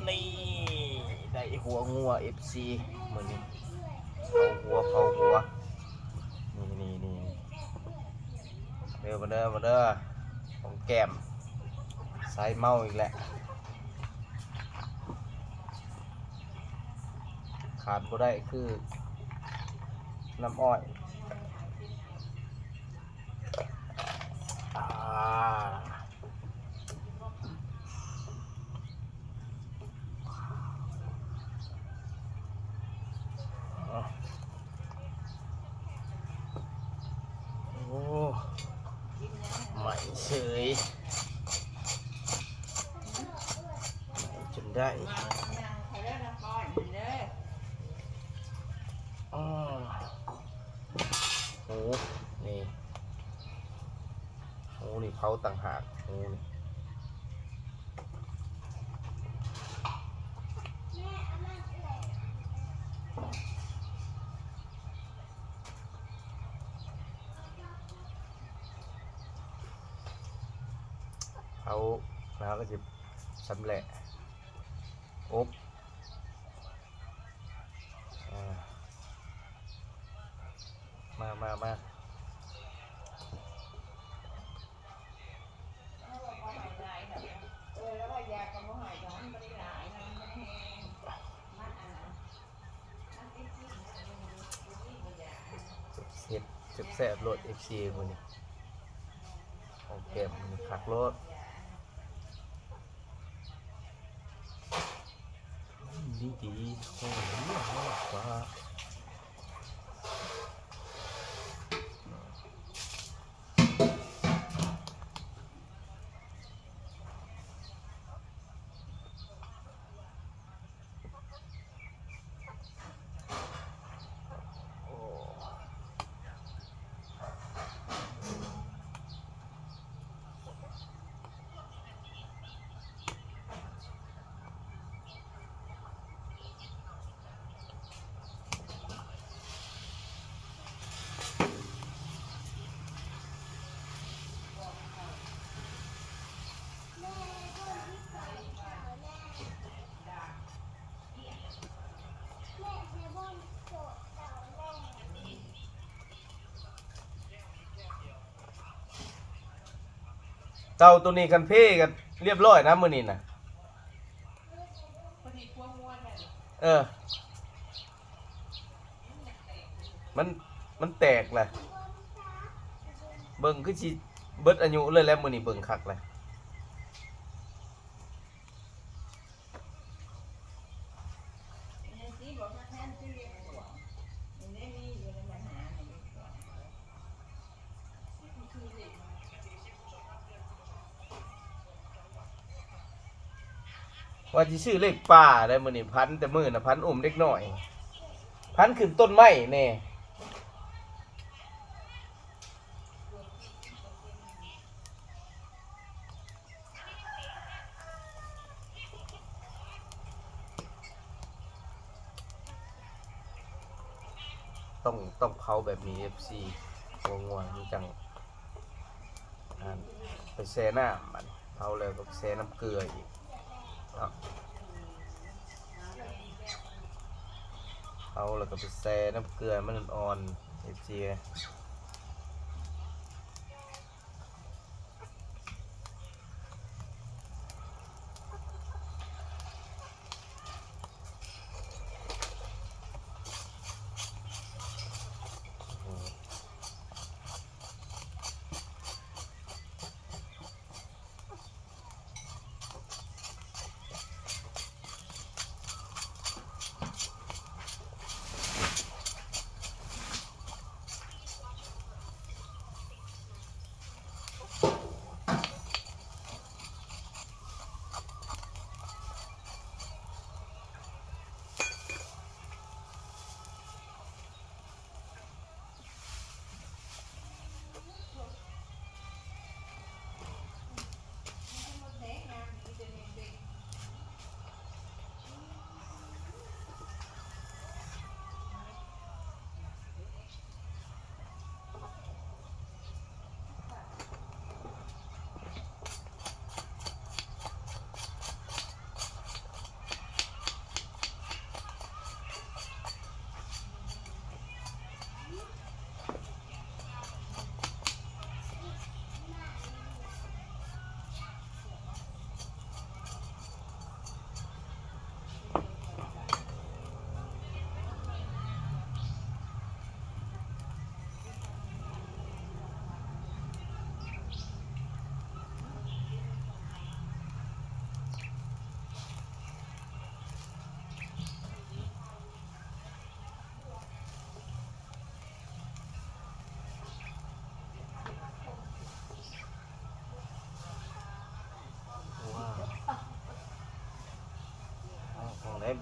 ນີ້ ໄດ້ຫົວງົວ ເອັຟຊີ ມື້ນີ້ ເຜົາຫົວ ເຜົາຫົວ ນີ້ໆໆ ເດີ ມາເດີ ມາເດີ ຂອງແກ້ມ ສາຍເມົາອີກແລ້ວ ຂາດບໍ່ໄດ້ຄືນ້ຳອ້ອຍ ອ່າ. ໂອ້ ໄໝ້ເສີຍ ໄໝ້ຈົນໄດ້ ອໍ ໂອ້ ນີ້ ໂອ້ ນີ້ເຜົາຕ່າງຫາກ ໂອ້ ນີ້ ເຜົາແລ້ວກໍຊິຊຳແຫຼະ ອົບ ອ່າ ມາ ມາ ມາ ເຮັດແຊບໆໂລດ ເອັຟຊີ ມື້ນີ້ ຂອງແກ້ມມື້ນີ້ຄັກໂລດ. ດີໆ ໂອ້ຍ ວ່າ ເຕົາໂຕນີ້ຄັນເພກໍລຽບລ້ອຍນະມື້ນີ້ນະ ເອີ ມັນ ມັນແຕກແຫຼະ ເບິ່ງຄືຊິເບິດອາຍຸເລີຍແຫຼະ ມື້ນີ້ເບິ່ງຄັກແຫຼະ. ວ່າຊິຊື້ເລກປ່າໄດ໋ມື້ນີ້ ຝັນແຕ່ມື້ນະ ຝັນອຸ້ມເດັກນ້ອຍ ຝັນຂຶ້ນຕົ້ນໄມ້ແດ່. ຕ້ອງ ຕ້ອງເຜົາແບບນີ້ ເອັຟຊີ ຫົວງົວມັນຈັ່ງ ອ່າ ໄປແຊ່ນ້ຳ ບາດນີ້ເຜົາແລ້ວກໍໄປແຊ່ນ້ຳເກືອອີກເນາະ ເຜົາແລ້ວກໍໄປແຊ່ນ້ຳເກືອໃຫ້ມັນອ່ອນໆ ເອັຟຊີ.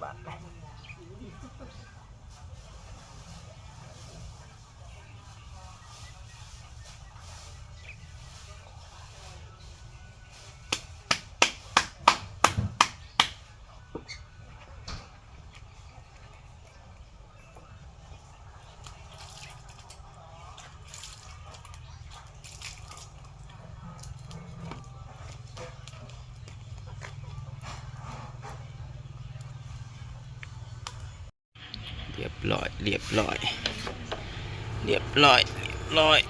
ບາດ ຮຽບຮ້ອຍ ຮຽບຮ້ອຍ ຮຽບຮ້ອຍ ຮຽບຮ້ອຍ.